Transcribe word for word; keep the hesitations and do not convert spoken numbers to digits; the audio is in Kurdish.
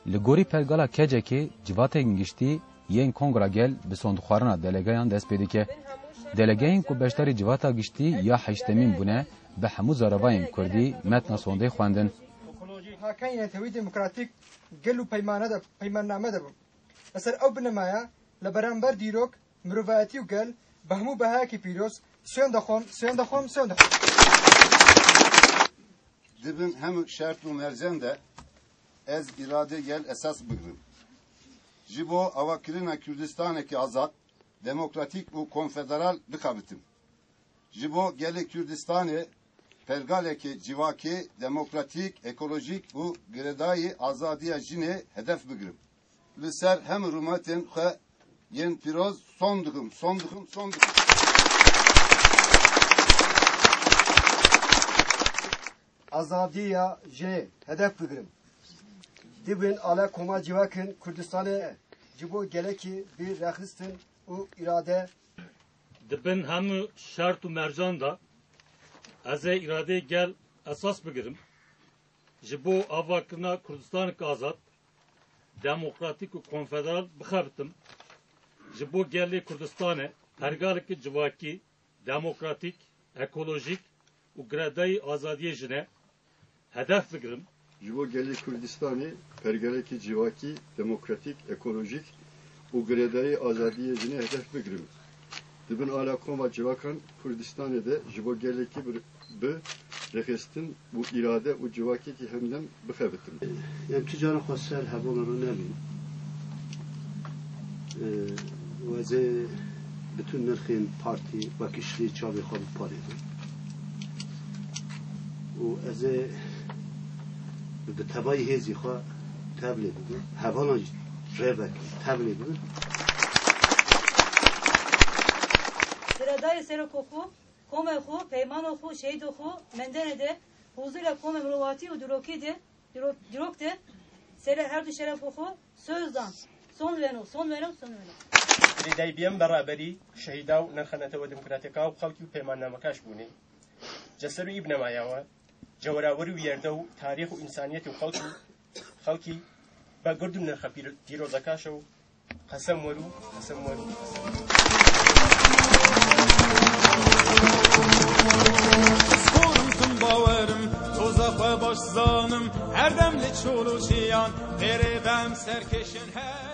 Li gorî pergala KCK'ê civatên giştî yên Kongra Gel bi sondxwarina delegeyan dest pê dike. Delegeyên ku beşdarî civata giştî ya heştemîn bûne, bi hemû zaravayên kurdî metna sondê xwendin. Hakan yê Netewî Demokratîk gel û peymane de, peymanname de bû. Li ser ew binemaya li beramber dîrok, mirovayetî û gel bi hemû behayekî pîroz, suyên dexwam, suyên dexwam, suyên dexwam. Di bin hemû şert û mercên de ez îradê gel esas bigirim. Ji bo avakirina Kurdistanekî azad, demokratîk û konfederal bixebitim. Ji bo gelê Kurdistanê pergalekê civakî, demokratîk, ekolojîk û girêdayî azadiya jinê hedef bigirim. Li ser hemû rûmetên xwe yên pîroz son dixim, son dixim, son dixim. Azadiya jinê hedef bigirim. Di bin alekoma civakên Kurdistanê ji bo gelekî bi rêxistin û îrade. Di bin hemû şert û mercan de ez ê îradeyê gel esas bigirim. Ji bo avakirina Kurdistaneke azad, demokratîk û konfederal bixebitim. Ji bo gelê Kurdistanê pergaleke civakî, demokratîk, ekolojîk û girêdayî azadiyê jinê hedef bigirim. Ji bo gelê Kurdistanê pergalekî civakî, demokratîk, ekolojîk û girêdayî azadiyê jinê hedef bigirim. Di bin alekoma civakan Kurdistanê de ji bo gelekî bir, bi rêxistin û îrade û civakekî hemdem bixebitim. Em tu caran xwe ser hevalan re nebîn. Ee, û ez ê bi tu nirxên partî wekî şilî çavê xwe biparêzim. Û ez ê bi tevayî hêzî xwe tevlê bibim. Hevalan jî rêvek tevlê bibin. Girêdayî serokê xwe, komê xwe, peymana xwe, şehîda xwe, mendene de, huzûrê komê mirovatî û dîrokî de, dîro-, dîrok de, serê her du şerefê xwe, söz dan. Son weno, son weno, son weno. Girêdayî bî em beraberî şehîda û nirxa Netewa Demokratîka û xelkî û peymannamekaş bûnê. Ceser û î binemaya we, cewerawer û yerde û tarîx û însaniyetê û xelk û xelkî be gird û nirxe pîro-, pîrozekaş e û qesem wer û qesem wer û qesem wer. Sporum tim bawerim, toza xwe baş zanim, her dem li çol û çiyan, pêrê bem serkêşin her